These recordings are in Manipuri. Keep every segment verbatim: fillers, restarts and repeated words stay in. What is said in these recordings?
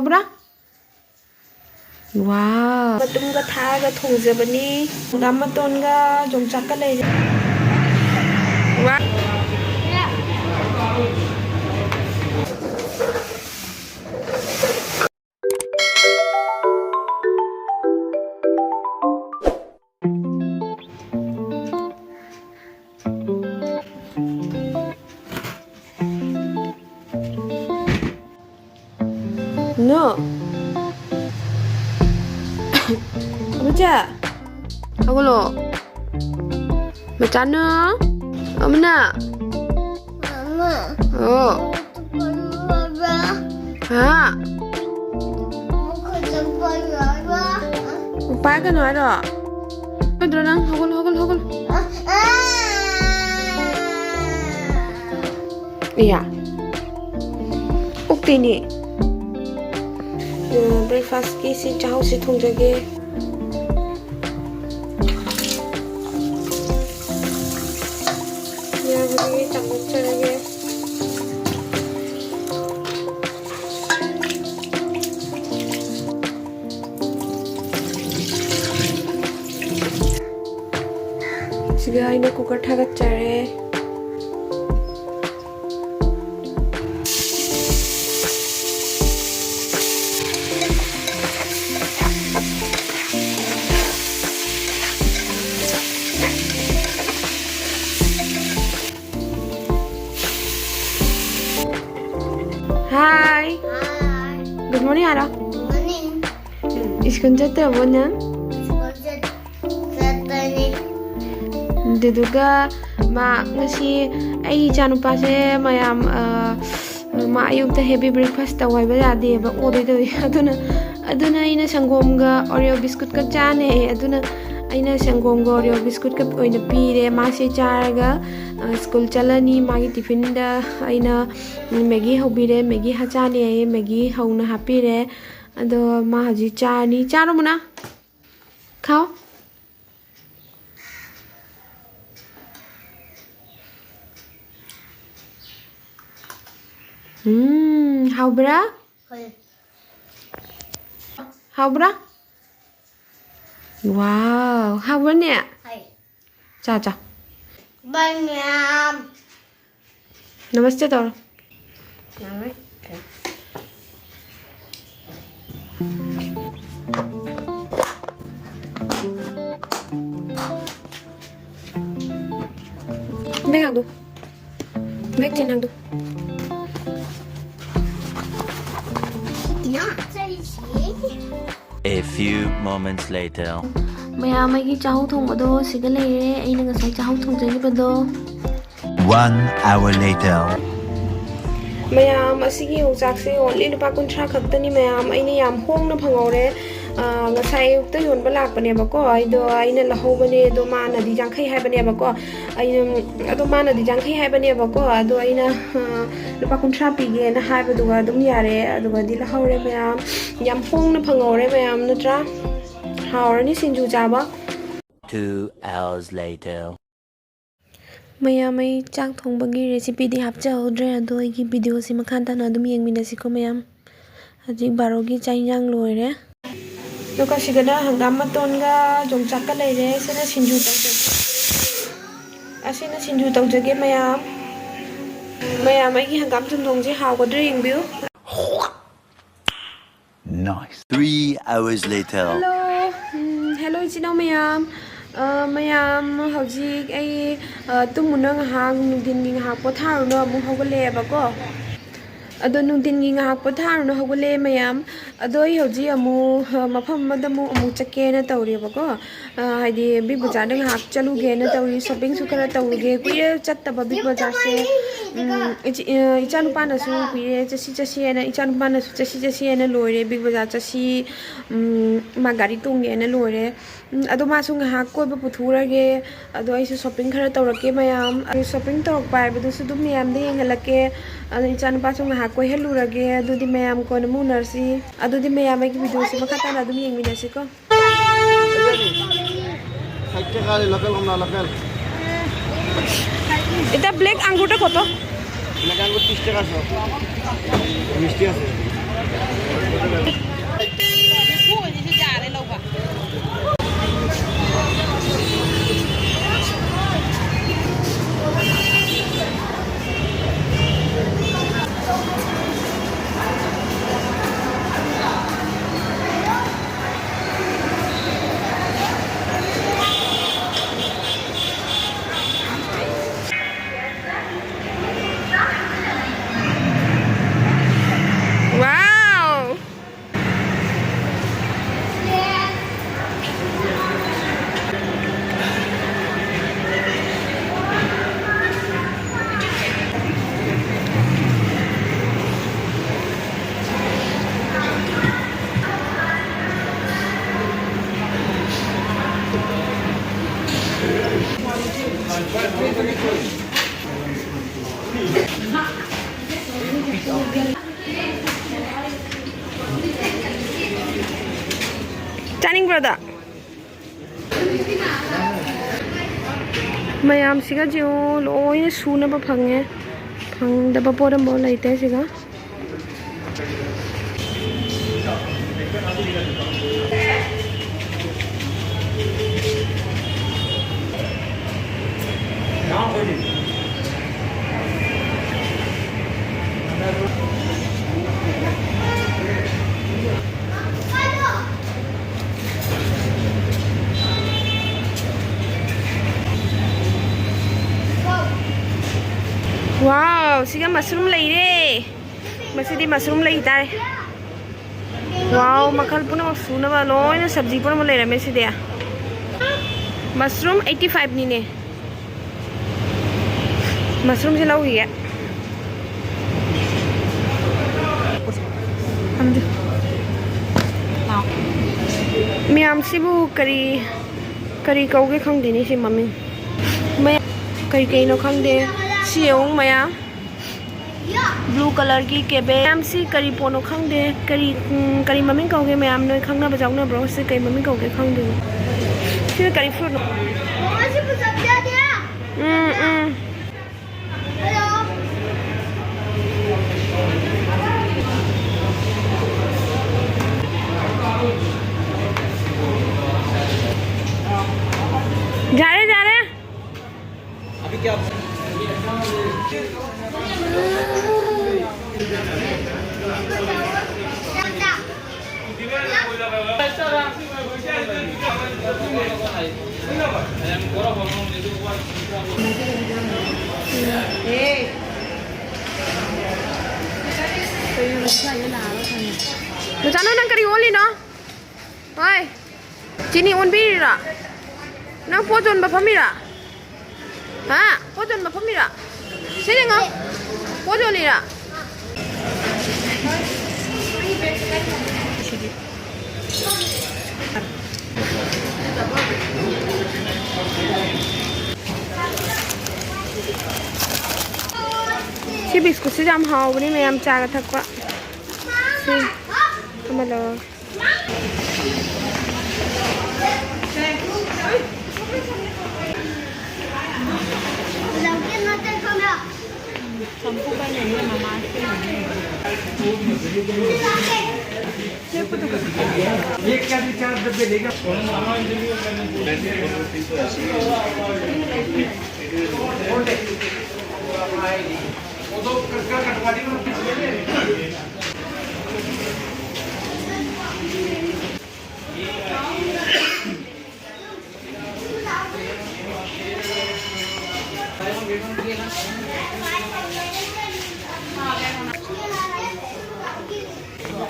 ꯄꯨꯔꯥ꯫ ꯋꯥ꯫ ꯃꯇꯨꯝꯒ ꯊꯥꯛꯑꯒ ꯊꯣꯡꯖꯕꯅꯤ꯫ ꯍꯪꯒꯥꯝ ꯃꯇꯣꯟꯒ ꯌꯣꯡꯆꯥꯛꯀ ꯂꯩꯔꯦ꯫ ꯋꯥ꯫ ꯅꯣ꯫ ꯑꯃꯨꯆꯥ꯫ ꯍꯧꯒꯠꯂꯣ꯫ ꯃꯆꯥꯅꯨ꯫ ꯑꯃꯅ꯫ ꯃꯃꯥ꯫ ꯑꯣ꯫ ꯍꯥ꯫ ꯄꯥꯏꯒꯅꯨ ꯍꯥꯏꯔꯣ? ꯅꯠꯇ꯭ꯔꯣ ꯅꯪ? ꯍꯧꯒꯠꯂꯣ, ꯍꯧꯒꯠꯂꯣ, ꯍꯧꯒꯠꯂꯣ꯫ ꯏꯌꯥ꯫ ꯑꯣꯛꯇꯦꯅꯦ꯫ ꯑ, breakfastꯀꯤ ꯁꯤ ꯆꯥꯛꯍꯥꯎꯁꯤ ꯊꯣꯡꯖꯒꯦ꯫ ꯌꯥꯕꯗꯤ ꯆꯥꯃꯨꯛꯆꯔꯒꯦ꯫ ꯁꯤꯒ ꯑꯩꯅ cooker ꯊꯥꯒꯠꯆꯔꯦ꯫ Hi. Hi. Good morning ꯍꯥꯏꯔꯣ꯫ Good morning. ꯁ꯭ꯀꯨꯜ ꯆꯠꯇ꯭ꯔꯕꯣ ꯅꯪ? ꯁ꯭ꯀꯨꯜ ꯆꯠ-, ꯆꯠꯄꯅꯤ꯫ ꯑꯗꯨꯗꯨꯒ ꯃꯥ ꯉꯁꯤ ꯑꯩ ꯏꯆꯥꯅꯨꯄꯥꯁꯦ ꯃꯌꯥꯝ, ꯑ, ꯃꯥ ꯑꯌꯨꯛꯇ heavy breakfast ꯇꯧ ꯍꯥꯏꯕ ꯌꯥꯗꯦꯕ, ꯑꯣꯗꯣꯏ ꯇꯧꯏ꯫ ꯑꯗꯨꯅ, ꯑꯗꯨꯅ ꯑꯩꯅ ꯁꯪꯒꯣꯝꯒ Oreo biscuitꯀ ꯆꯥꯅꯦ꯫ ꯑꯗꯨꯅ ꯑꯩꯅ ꯁꯪꯒꯣꯝꯒ Oreo biscuitꯀ ꯑꯣꯏꯅ ꯄꯤꯔꯦ꯫ ꯃꯥꯁꯦ ꯆꯥꯔꯒ, ꯑ, ꯁ꯭ꯀꯨꯜ ꯆꯠꯂꯅꯤ꯫ ꯃꯥꯒꯤ tiffinꯗ ꯑꯩꯅ Maggi ꯍꯧꯕꯤꯔꯦ꯫ Maggi ꯍꯥ ꯆꯥꯅꯤ ꯍꯥꯏꯌꯦ꯫ Maggi ꯍꯧꯅ ꯍꯥꯞꯄꯤꯔꯦ꯫ ꯑꯗꯣ ꯃꯥ ꯍꯧꯖꯤꯛ ꯆꯥꯔꯅꯤ꯫ ꯆꯥꯔꯣ ꯃꯨꯅꯥ꯫ ꯈꯥꯎ꯫ ꯎꯝ, ꯍꯥꯎꯕ꯭ꯔꯥ? ꯍꯣꯏ꯫ ꯍꯥꯎꯕ꯭ꯔꯥ? ꯋꯥꯎ, ꯍꯥꯎꯕ꯭ꯔꯅꯦ? ꯍꯥꯎ꯫ ꯆꯥ, ꯆꯥ꯫ ꯕꯥꯏ ꯃꯌꯥꯝ꯫ ꯅꯃꯁꯇꯦ ꯇꯧꯔꯣ꯫ ꯌꯥꯔꯣꯏ꯫ ꯕꯦꯛ ꯍꯥꯡꯗꯣꯛ꯫ ꯕꯦꯛ ꯆꯦꯟ ꯍꯥꯡꯗꯣꯛ꯫ A few moments later. ꯃꯌꯥꯝ, ꯑꯩꯒꯤ ꯆꯥꯍꯧ ꯊꯣꯡꯕꯗꯣ ꯁꯤꯗ ꯂꯩꯔꯦ꯫ ꯑꯩꯅ ꯉꯁꯥꯏ ꯆꯥꯍꯧ ꯊꯣꯡꯖꯈꯤꯕꯗꯣ꯫ One hour later. ꯃꯌꯥꯝ, ꯑꯁꯤꯒꯤ ꯌꯣꯡꯆꯥꯛꯁꯦ only ꯂꯨꯄꯥ ꯀꯨꯟꯊ꯭ꯔꯥ ꯈꯛꯇꯅꯤ ꯃꯌꯥꯝ꯫ ꯑꯩꯅ ꯌꯥꯝ ꯍꯣꯡꯅ ꯐꯪꯍꯧꯔꯦ꯫ ꯑꯥ, ꯉꯁꯥꯏ ꯑꯌꯨꯛꯇ ꯌꯣꯟꯕ ꯂꯥꯛꯄꯅꯦꯕꯀꯣ꯫ ꯑꯩꯗꯣ, ꯑꯩꯅ ꯂꯧꯍꯧꯕꯅꯦ, ꯑꯗꯣ ꯃꯥꯅꯗꯤ ꯌꯥꯡꯈꯩ ꯍꯥꯏꯕꯅꯦꯕꯀꯣ꯫ ꯑꯩꯅ, ꯑꯗꯣ ꯃꯥꯅꯗꯤ ꯌꯥꯡꯈꯩ ꯍꯥꯏꯕꯅꯦꯕꯀꯣ꯫ ꯑꯗꯣ ꯑꯩꯅ, ꯑꯥ, ꯂꯨꯄꯥ ꯀꯨꯟꯊ꯭ꯔꯥ ꯄꯤꯒꯦꯅ ꯍꯥꯏꯕꯗꯨꯒ ꯑꯗꯨꯝ ꯌꯥꯔꯦ꯫ ꯑꯗꯨꯒꯗꯤ ꯂꯧꯍꯧꯔꯦ ꯃꯌꯥꯝ꯫ ꯌꯥꯝ ꯍꯣꯡꯅ ꯐꯪꯍꯧꯔꯦ ꯃꯌꯥꯝ, ꯅꯠꯇ꯭ꯔꯥ? ꯍꯥꯎꯔꯅꯤ ꯁꯤꯡꯖꯨ ꯆꯥꯕ꯫ Two hours later. ꯃꯌꯥꯝ, ꯑꯩ ꯆꯥꯛ ꯊꯣꯡꯕꯒꯤ recipeꯗꯤ ꯍꯥꯞꯆꯍꯧꯗ꯭ꯔꯦ, ꯑꯗꯣ ꯑꯩꯒꯤ videoꯁꯤ ꯃꯈꯥ ꯇꯥꯅ ꯑꯗꯨꯝ ꯌꯦꯡꯃꯤꯟꯅꯁꯤꯀꯣ ꯃꯌꯥꯝ꯫ ꯍꯧꯖꯤꯛ ꯕꯥꯔꯣꯒꯤ ꯆꯥꯛ ꯏꯟꯖꯥꯡ ꯂꯣꯏꯔꯦ꯫ ꯑꯗꯨꯒ ꯁꯤꯗꯅ ꯍꯪꯒꯥꯝ ꯃꯇꯣꯟꯒ ꯌꯣꯡꯆꯥꯛꯀ ꯂꯩꯔꯦ꯫ ꯁꯤꯅ ꯁꯤꯡꯖꯨ ꯇꯧꯖꯒꯦ꯫ ꯑꯁꯤꯅ ꯁꯤꯡꯖꯨ ꯇꯧꯖꯒꯦ ꯃꯌꯥꯝ꯫ ꯃꯌꯥꯝ, ꯑꯩꯒꯤ ꯍꯪꯒꯥꯝ ꯆꯝꯊꯣꯡꯁꯦ ꯍꯥꯎꯒꯗ꯭ꯔꯥ ꯌꯦꯡꯕꯤꯌꯨ꯫ Nice. Three hours later. Hello, ꯎꯝ, hello ꯏꯆꯤꯟ ꯏꯅꯥꯎ ꯃꯌꯥꯝ꯫ ꯑ, ꯃꯌꯥꯝ, ꯍꯧꯖꯤꯛ ꯑꯩ, ꯑ, ꯇꯨꯝꯃꯨꯅ ꯉꯥꯏꯍꯥꯛ, ꯅꯨꯡꯊꯤꯟꯒꯤ ꯉꯥꯏꯍꯥꯛ ꯄꯣꯊꯥꯔꯨꯅ ꯑꯃꯨꯛ ꯍꯧꯒꯠꯂꯛꯑꯦꯕꯀꯣ꯫ ꯑꯗꯣ ꯅꯨꯡꯊꯤꯟꯒꯤ ꯉꯥꯏꯍꯥꯛ ꯄꯣꯊꯥꯔꯨꯅ ꯍꯧꯒꯠꯂꯛꯑꯦ ꯃꯌꯥꯝ꯫ ꯑꯗꯣ ꯑꯩ ꯍꯧꯖꯤꯛ ꯑꯃꯨꯛ, ꯑ, ꯃꯐꯝ ꯑꯃꯗ ꯑꯃꯨꯛ, ꯑꯃꯨꯛ ꯆꯠꯀꯦꯅ ꯇꯧꯔꯤꯕꯀꯣ꯫ ꯑ, ꯍꯥꯏꯗꯤ Big Bazaarꯗ ꯉꯥꯏꯍꯥꯛ ꯆꯠꯂꯨꯒꯦꯅ ꯇꯧꯔꯤ, shoppingꯁꯨ ꯈꯔ ꯇꯧꯔꯨꯒꯦ꯫ ꯀꯨꯏꯔꯦ ꯆꯠꯇꯕ Big Bazaarꯁꯦ꯫ ꯎꯝ, ꯏꯆꯤ-, ꯑ, ꯏꯆꯥꯅꯨꯄꯥꯅꯁꯨ ꯀꯨꯏꯔꯦ ꯆꯠꯁꯤ ꯆꯠꯁꯤ ꯍꯥꯏꯅ, ꯏꯆꯥꯅꯨꯄꯥꯅꯁꯨ ꯆꯠꯁꯤ ꯆꯠꯁꯤ ꯍꯥꯏꯅ ꯂꯣꯏꯔꯦ Big Bazaar ꯆꯠꯁꯤ꯫ ꯎꯝ, ꯃꯥ ꯒꯥꯔꯤ ꯇꯣꯡꯒꯦꯅ ꯂꯣꯏꯔꯦ꯫ ꯎꯝ, ꯑꯗꯣ ꯃꯥꯁꯨ ꯉꯥꯏꯍꯥꯛ ꯀꯣꯏꯕ ꯄꯨꯊꯣꯛꯎꯔꯒꯦ꯫ ꯑꯗꯣ ꯑꯩꯁꯨ shopping ꯈꯔ ꯇꯧꯔꯛꯀꯦ ꯃꯌꯥꯝ꯫ ꯑꯗꯣ shopping ꯇꯧꯔꯛꯄ ꯍꯥꯏꯕꯗꯨꯁꯨ ꯑꯗꯨꯝ ꯃꯌꯥꯝꯗ ꯌꯦꯡꯍꯜꯂꯛꯀꯦ꯫ ꯑꯗꯣ ꯏꯆꯥꯅꯨꯄꯥꯁꯨ ꯉꯥꯏꯍꯥꯛ ꯀꯣꯏꯍꯜꯂꯨꯔꯒꯦ꯫ ꯑꯗꯨꯗꯤ ꯃꯌꯥꯝ ꯀꯣꯟꯅ ꯑꯃꯨꯛ ꯎꯅꯔꯁꯤ꯫ ꯑꯗꯨꯗꯤ ꯃꯌꯥꯝ ꯑꯩꯒꯤ videoꯁꯤ ꯃꯈꯥ ꯇꯥꯅ ꯑꯗꯨꯝ ꯌꯦꯡꯃꯤꯟꯅꯁꯤꯀꯣ꯫ ষাট টাকা আরে লোকাল কমলা লোকাল। এটা black আঙ্গুরটা কত? ব্ল্যাক আঙ্গুর ত্রিশ টাকা সব। মিষ্টি আছে। ꯆꯥꯅꯤꯡꯕ꯭ꯔꯣꯗ? ꯃꯌꯥꯝꯁꯤꯒ ꯖꯤꯑꯣ ꯂꯣꯏꯅ ꯁꯨꯅꯕ ꯐꯪꯉꯦ꯫ ꯐꯪꯗꯕ ꯄꯣꯠ ꯑꯃꯐꯥꯎ ꯂꯩꯇꯦ ꯁꯤꯒ꯫ Wow, ꯁꯤꯒ ꯃꯁꯔꯨꯝ ꯂꯩꯔꯦ꯫ ꯃꯁꯤꯗꯤ ꯃꯁꯔꯨꯝ ꯂꯩ ꯇꯥꯔꯦ꯫ Wow, ꯃꯈꯜ ꯄꯨꯝꯅꯃꯛ ꯁꯨꯅꯕ ꯂꯣꯏꯅ ꯁꯕꯖꯤ ꯄꯨꯝꯅꯃꯛ ꯂꯩꯔꯝꯃꯦ ꯁꯤꯗꯤ꯫ ꯃꯁꯔꯨꯝ eighty five ꯅꯤꯅꯦ꯫ ꯃꯁꯔꯨꯝꯁꯦ ꯂꯧꯈꯤꯒꯦ꯫ ꯊꯝꯖ-, ꯃꯌꯥꯝꯁꯤꯕꯨ ꯀꯔꯤ, ꯀꯔꯤ ꯀꯧꯒꯦ ꯈꯪꯗꯦꯅꯦ ꯁꯤ ꯃꯃꯤꯡ꯫ ꯃꯌꯥꯝ ꯀꯔꯤ ꯀꯩꯅꯣ ꯈꯪꯗꯦ꯫ ꯁꯤ ꯌꯦꯡꯉꯨ ꯃꯌꯥꯝ꯫ Blue colour ꯒꯤ cabbage꯫ ꯃꯌꯥꯝꯁꯤ ꯀꯔꯤ ꯄꯣꯠꯅꯣ ꯈꯪꯗꯦ꯫ ꯀꯔꯤ, ꯎꯝ, ꯀꯔꯤ ꯃꯃꯤꯡ ꯀꯧꯒꯦ ꯃꯌꯥꯝ? ꯅꯣꯏ ꯈꯪꯅꯕ ꯌꯥꯎꯅꯕ꯭ꯔꯣ? ꯁꯤ ꯀꯔꯤ ꯃꯃꯤꯡ ꯀꯧꯒꯦ ꯈꯪꯗꯦ꯫ ꯁꯤꯅ ꯀꯔꯤ fruit ꯅꯣ? ꯎꯝ, ꯎꯝ꯫ ꯌꯥꯔꯦ, ꯌꯥꯔꯦ꯫ ꯃꯆꯥꯅꯨ, ꯅꯪ ꯀꯔꯤ ꯑꯣꯜꯂꯤꯅꯣ? ꯍꯣꯏ꯫ ꯆꯤꯅꯤ ꯑꯣꯟꯕꯤꯔꯤꯔꯥ? ꯅꯪ ꯄꯣꯠ ꯌꯣꯟꯕ ꯐꯝꯃꯤꯔꯥ? ꯍꯥ? ꯄꯣꯠ ꯌꯣꯟꯕ ꯐꯝꯃꯤꯔꯥ? ꯁꯤ ꯌꯦꯡꯉꯣ꯫ ꯄꯣꯠ ꯌꯣꯜꯂꯤꯔꯥ? ꯁꯤ ꯕꯤꯁꯀꯨꯠꯁꯤ ꯌꯥꯝ ꯍꯥꯎꯕꯅꯤ, ꯃꯌꯥꯝ ꯆꯥꯒ ꯊꯛꯄ꯫ ꯁꯤ ꯑꯃ ꯂꯧꯔꯒꯦ꯫ ꯂꯝꯀꯦꯠ ꯃꯇꯠ ꯈꯪꯕ꯭ꯔꯥ? ꯆꯝꯐꯨꯠ ꯄꯥꯏꯅꯩꯅꯦ ꯃꯃꯥꯁꯦ꯫ एक का भी चार डब्बे लेगा। वो तो कटवा देगा।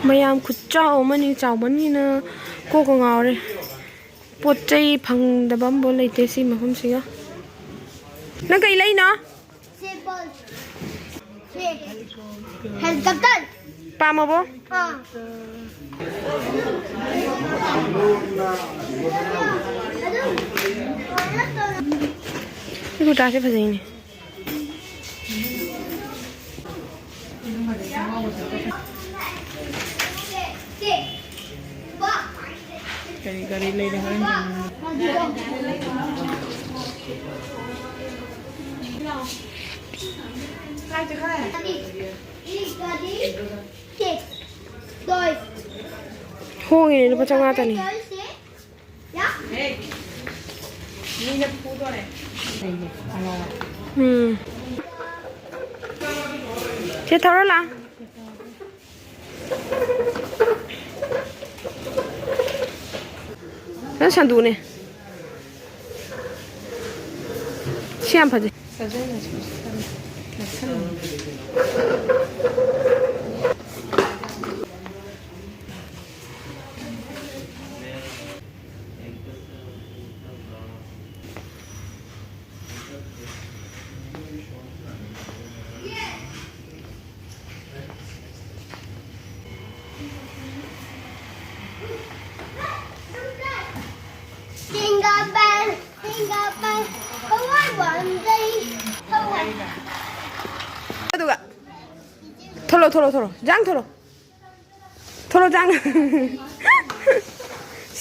ꯃꯌꯥꯝ ꯈꯨꯠꯆꯥꯎ ꯑꯃꯅꯤ, ꯆꯥꯎꯃꯟꯒꯤꯅ ꯀꯣꯛꯀ ꯉꯥꯎꯔꯦ꯫ ꯄꯣꯠ ꯆꯩ ꯐꯪꯗꯕ ꯑꯃꯐꯥꯎ ꯂꯩꯇꯦ ꯁꯤ ꯃꯐꯝꯁꯤꯒ꯫ ꯅꯪ ꯀꯩ ꯂꯩꯅꯣ? ꯁꯦ ꯕꯣꯜ꯫ ꯁꯦ ꯍꯦꯂꯤꯀꯣꯞꯇꯔ꯫ ꯄꯥꯝꯃꯕꯣ? ꯑꯥ꯫ ꯑꯗꯨꯝ ꯁꯤ ꯀꯨꯔꯇꯥꯁꯦ ꯐꯖꯩꯅꯦ꯫ ꯀꯔꯤ ꯀꯔꯤ ꯂꯩꯔꯦ ꯍꯣꯔꯦꯟ ꯌꯦꯡꯉꯣ꯫ ꯍꯣꯡꯉꯤꯅꯦ, ꯂꯨꯄꯥ ꯆꯥꯝꯃꯉꯥꯇꯅꯤ꯫ ꯎꯝ꯫ ꯁꯦ ꯊꯧꯔ ꯂꯥꯛ꯫ ꯅꯪ ꯁꯟꯗꯨꯅꯦ꯫ ꯁꯤ ꯌꯥꯝ ꯐꯖꯩ꯫ Jingle bell, jingle bell, how I wonder how I ꯑꯗꯨꯒ ꯊꯣꯛꯂꯣ, ꯊꯣꯛꯂꯣ, ꯊꯣꯛꯂꯣ꯫ ꯖꯥꯡ ꯊꯣꯛꯂꯣ꯫ ꯊꯣꯛꯂꯣ, ꯖꯥꯡ꯫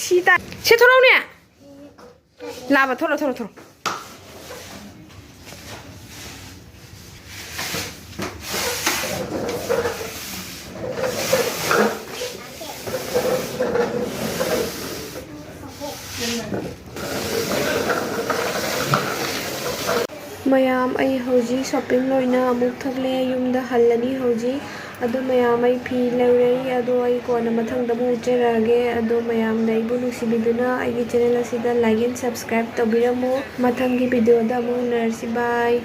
ꯁꯤ ꯇꯥ-, ꯁꯤ ꯊꯣꯛꯂꯛꯎꯅꯦ꯫ ꯂꯥꯕ, ꯊꯣꯛꯂꯣ, ꯊꯣꯛꯂꯣ, ꯊꯣꯛꯂꯣ꯫ ꯃꯌꯥꯝ, ꯑꯩ ꯍꯧꯖꯤꯛ shopping ꯂꯣꯏꯅ ꯑꯃꯨꯛ ꯊꯣꯛꯂꯛꯑꯦ, ꯌꯨꯝꯗ ꯍꯜꯂꯅꯤ ꯍꯧꯖꯤꯛ꯫ ꯑꯗꯣ ꯃꯌꯥꯝ, ꯑꯩ ꯐꯤ ꯂꯩꯔꯨꯔꯦ, ꯑꯗꯣ ꯑꯩ ꯀꯣꯟꯅ ꯃꯊꯪꯗ ꯑꯃꯨꯛ ꯎꯠꯆꯔꯛꯑꯒꯦ꯫ ꯑꯗꯣ ꯃꯌꯥꯝꯅ ꯑꯩꯕꯨ ꯅꯨꯡꯁꯤꯕꯤꯗꯨꯅ ꯑꯩꯒꯤ channel ꯑꯁꯤꯗ like and subscribe ꯇꯧꯕꯤꯔꯝꯃꯨ꯫ ꯃꯊꯪꯒꯤ video ꯗ ꯑꯃꯨꯛ ꯎꯅꯔꯁꯤ꯫ Bye꯫